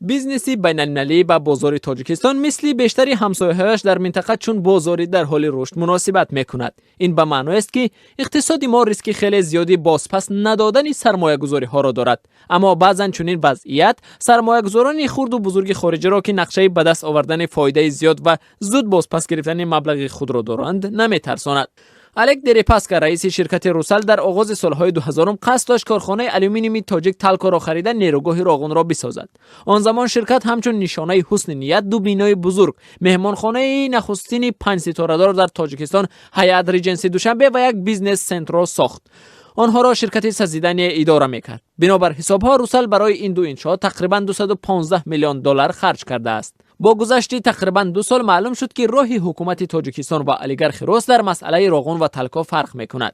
Бизнеси байналмилалӣ ба бозори Тоҷикистон мисли бештари ҳамсояҳояш дар минтақа чун бозори дар ҳоли рушд муносибат мекунад. Ин ба маъноест, ки иқтисоди мо риски хеле зиёди бозпас надодани сармоягузориҳоро дорад. Аммо баъзан чунин вазъият сармоягузорони хурду бузурги хориҷиро, ки нақшаи ба даст овардани фоидаи зиёд ва зуд бозпас гирифтани маблағи худро доранд, наметарсонад. Олег Дерипаска, раиси ширкати «Русал», дар оғози солҳои 2000 қасд дошт корхонаи алюминиуми тоҷик «Талкоро» харида, нерӯгоҳи роғунро бисозад. Он замон ширкат ҳамчун нишонаи ҳусни ният ду бинои бузург, меҳмонхонаи нахустини панҷситорадор дар Тоҷикистон, «Ҳаят Риҷенси Душанбе», ва як бизнес-центрро сохт. Онҳоро ширкати «Созидание» идора мекард. Бинобар ҳисобҳо, «Русал» барои ин ду иншоот тақрибан 215 миллион доллар харҷ кардааст. Бо гузашти тақрибан 2 сол маълум шуд, ки роҳи ҳукумати Тоҷикистон ва олигархи рус дар масъалаи роғун ва «Талко» фарқ мекунад.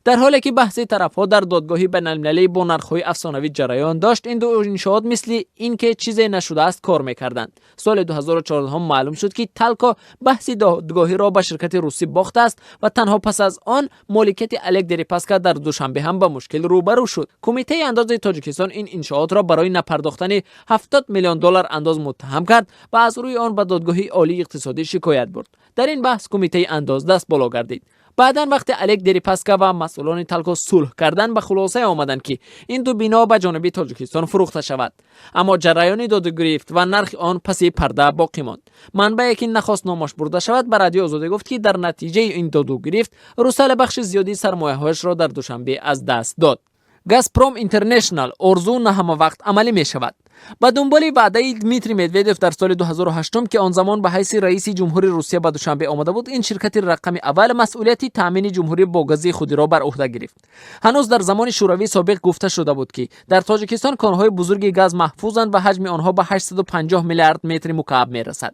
Дар ҳоле ки баҳси тарафҳо дар додгоҳи байналмилалӣ бо нархҳои афсонавӣ ҷараён дошт, ин ду иншоот мисли ин ки чизе нашудааст кор мекарданд. Соли 2014 маълум шуд, ки «Талко» баҳси додгоҳиро ба ширкати русӣ бохтааст ва танҳо пас аз он моликияти Олег Дерипаска дар Душанбе ҳам ба мушкил рӯбарӯ шуд. Кумитаи андози Тоҷикистон ин иншоотро барои напардохтани 70 миллион доллар андоз муттаҳам кард ва аз рӯи он ба Додгоҳи Олии Иқтисодӣ шикоят бурд. Дар ин баҳс кумитаи андоз даст боло гардид. Баъдан, вақте Олег Дерипаска ва масъулони «Талко» сулҳ карданд, ба хулосае омаданд, ки ин ду бино ба ҷониби Тоҷикистон фурӯхта шавад. Аммо ҷараёни додугирифт ва нархи он паси парда боқӣ монд. Манбае, ки нахост номаш бурда шавад, ба Радиои Озодӣ гуфт, ки дар натиҷаи ин додугирифт «Русал» бахши зиёди сармояҳояшро дар Душанбе аз даст дод. «Газпром Интернешнал»: орзу на ҳама вақт амалӣ мешавад. Ба дунболи ваъдаи Дмитрий Медведев дар соли 2008, ки он замон ба ҳайси раиси ҷумҳури Русия ба Душанбе омада буд, ин ширкати рақами аввал масъулияти таъмини ҷумҳурӣ бо гази худиро бар ӯҳда гирифт. Ҳанӯз дар замони Шӯравии собиқ гуфта шуда буд, ки дар Тоҷикистон конҳои бузурги газ маҳфузанд ва ҳаҷми онҳо ба 850 миллиард метри мукааб мерасад.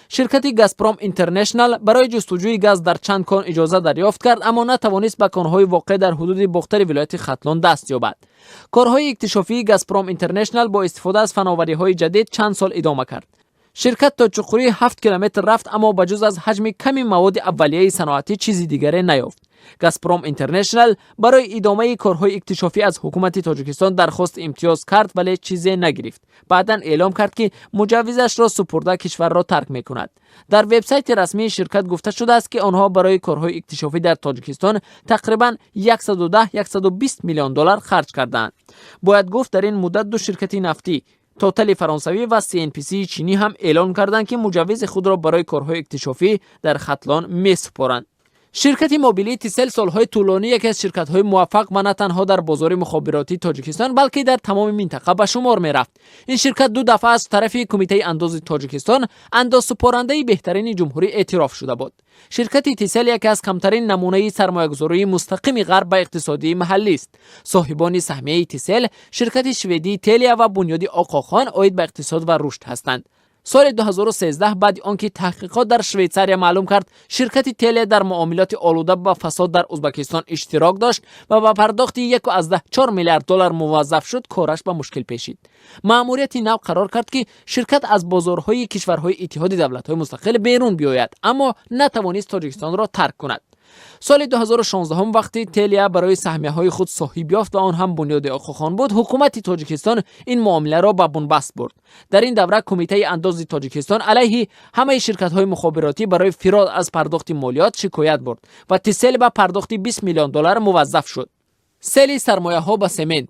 Ширкати «Газпром Интернешнал» барои ҷустуҷӯи газ дар чанд кон иҷоза дарёфт кард, аммо натавонист ба конҳои воқеъ дар ҳудуди Бохтари вилояти Хатлон даст ёбад. Корҳои иктишофии «Газпром Интернешнал» бо истифода аз фановариҳои ҷадид чанд сол идома кард. Ширкат то чуқурии 7 километр рафт, аммо ба ҷуз аз ҳаҷми ками маводи аввалияи саноатӣ чизи дигаре наёфт. «Газпром Интернешнал» барои идомаи корҳои иктишофӣ аз ҳукумати Тоҷикистон дархости имтиёз кард, вале чизе нагирифт. Баъдан эълом кард, ки муҷаввизашро супурда, кишварро тарк мекунад. Дар вебсайти расмии ширкат гуфта шудааст, ки онҳо барои корҳои иктишофӣ дар Тоҷикистон тақрибан 110-120 миллион доллар харҷ кардаанд. Бояд гуфт, дар ин муддат ду ширкати нафтӣ, «Тотали» фаронсавӣ ва CNPC чинӣ ҳам эълон карданд, ки муҷаввизи худро барои корҳои иктишофӣ дар Хатлон месупоранд. Ширкати мобилии «Тисел» солҳои тӯлонӣ яке аз ширкатҳои муваффақ ва на танҳо дар бозори мухобиротии Тоҷикистон, балки дар тамоми минтақа ба шумор мерафт. Ин ширкат ду дафъа аз тарафи Кумитаи андози Тоҷикистон андозсупорандаи беҳтарини ҷумҳурӣ эътироф шуда буд. Ширкати «Тисел» яке аз камтарин намунаи сармоягузории мустақими ғарб ба иқтисодии маҳаллист. Соҳибони саҳмияи «Тисел» ширкати шведии «Телия» ва бунёди Оқохон оид ба иқтисод ва рушд ҳастанд. Соли 2013, баъди он ки таҳқиқот дар Швейтсария маълум кард, ширкати «Телия» дар муомилоти олуда ба фасод дар Узбекистон иштирок дошт ва ба пардохти 1,4 миллиард доллар муваззаф шуд, кораш ба мушкил пешид. Маъмурияти нав қарор кард, ки ширкат аз бозорҳои кишварҳои Иттиҳоди Давлатҳои Мустақил берун биёяд, аммо натавонист Тоҷикистонро тарк кунад. Соли 2016, вақти «Телия» барои саҳмияҳои худ соҳиб ёфт ва он ҳам бунёди Оқохон буд, ҳукумати Тоҷикистон ин муомиларо ба бунбаст бурд. Дар ин давра Кумитаи андози Тоҷикистон алайҳи ҳамаи ширкатҳои мухобиротӣ барои фирор аз пардохти молиёт шикоят бурд ва «Тисел» ба пардохти 20 миллион доллар муваззаф шуд. Сели сармояҳо ба семент.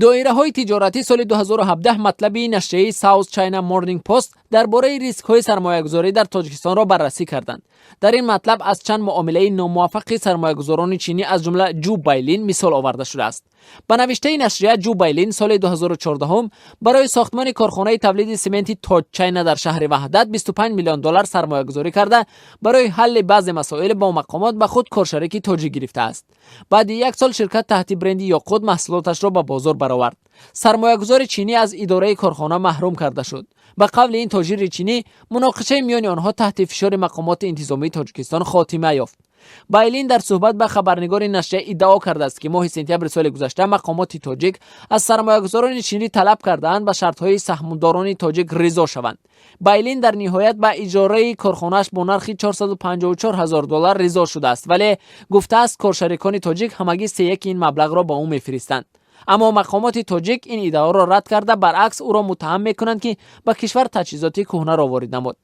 Доираҳои тиҷоратӣ соли 2017 матлаби нашрияи South China Morning Post дар бораи рискҳои сармоягузорӣ дар Тоҷикистонро баррасӣ карданд. Дар ин матлаб аз чанд муомилаи номуваффақи сармоягузорони чинӣ, аз ҷумла Ҷу Байлин, мисол оварда шудааст. Ба навиштаи нашрия, Ҷу Байлин соли 2014 барои сохтмони корхонаи тавлиди сементи «Тоҷ Чайна» дар шаҳри Ваҳдат 25 миллион доллар сармоягузорӣ карда, барои ҳалли баъзе масоил бо мақомот ба худ коршарики тоҷик гирифтааст. Баъди як сол ширкат таҳти бренди «Ёқут» маҳсулоташро ба бозор баровард. Сармоягузори чинӣ аз идораи корхона маҳрум карда шуд. Ба қавли ин тоҷири чинӣ, муноқишаи миёни онҳо таҳти фишори мақомоти интизомии Тоҷикистон хотима ёфт. Байлин дар суҳбат ба хабарнигори нашрия иддао кардааст, ки моҳи сентябри соли гузашта мақомоти тоҷик аз сармоягузорони чинӣ талаб кардаанд ба шартҳои саҳмдорони тоҷик ризо шаванд. Байлин дар ниҳоят ба иҷораи корхонааш бо нархи 454 ҳазор доллар ризо шудааст, вале гуфтааст, коршарикони тоҷик ҳамагӣ сеяки ин маблағро ба ӯ мефиристанд. Аммо мақомоти тоҷик ин иддаоро рад карда, баръакс, ӯро муттаҳам мекунанд, ки ба кишвар таҷҳизоти кӯҳнаро ворид намуд.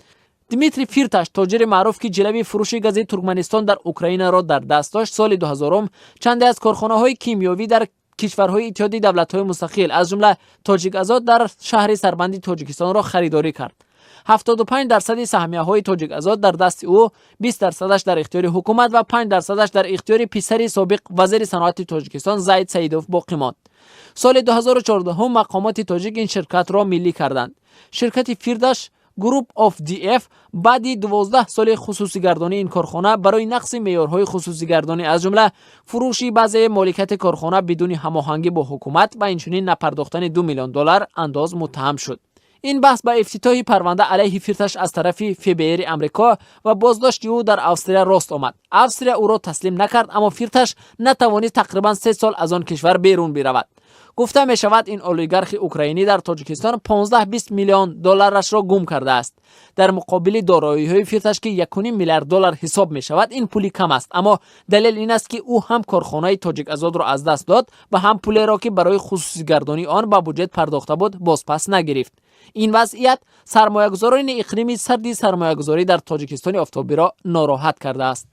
Дмитрий Фирташ, тоҷири маъруф, ки ҷилави фурӯши гази Туркманистон дар Украинаро дар даст дошт, соли 2000 чанде аз корхонаҳои кимиёвӣ дар кишварҳои Иттиҳоди Давлатҳои Мустақил, аз ҷумла Тоҷиказот дар шаҳри Сарбанди Тоҷикистонро харидорӣ кард. 75% саҳмияҳои Тоҷиказот дар дасти ӯ, 20 дарсадаш дар ихтиёри ҳукумат ва 5 дарсадаш дар ихтиёри писари собиқ вазири саноати Тоҷикистон Зайд Саидов боқӣ монд. Соли 2014 мақомоти тоҷик ин ширкатро миллӣ карданд. Ширкати Фирдаш Group of DF баъди 12 соли хусусигардонии ин корхона барои нақзи меъёрҳои хусусигардонӣ, аз ҷумла фурӯши баъзе моликияти корхона бидуни ҳамоҳангӣ бо ҳукумат ва инчунин напардохтани 2 миллион доллар андоз муттаҳам шуд. Ин баҳс ба ифтитоҳи парванда алайҳи Фирташ аз тарафи ФБРи Амрико ва боздошти ӯ дар Австрия рост омад. Австрия ӯро таслим накард, аммо Фирташ натавонист тақрибан 3 сол аз он кишвар берун биравад. Гуфта мешавад, ин олигархи украинӣ дар Тоҷикистон 15-20 миллион долларашро гум кардааст. Дар муқобили дороиҳои Фирташ, ки 1 миллиард доллар ҳисоб мешавад, ин пули кам аст, аммо далел ин аст, ки ӯ ҳам корхонаи Тоҷиказотро аз даст дод ва ҳам пулеро, ки барои хусусигардонии он ба буҷет пардохта буд, бозпас нагирифт. Ин вазъият сармоягузорони иқлими сарди сармоягузорӣ дар Тоҷикистони офтобиро нороҳат кардааст.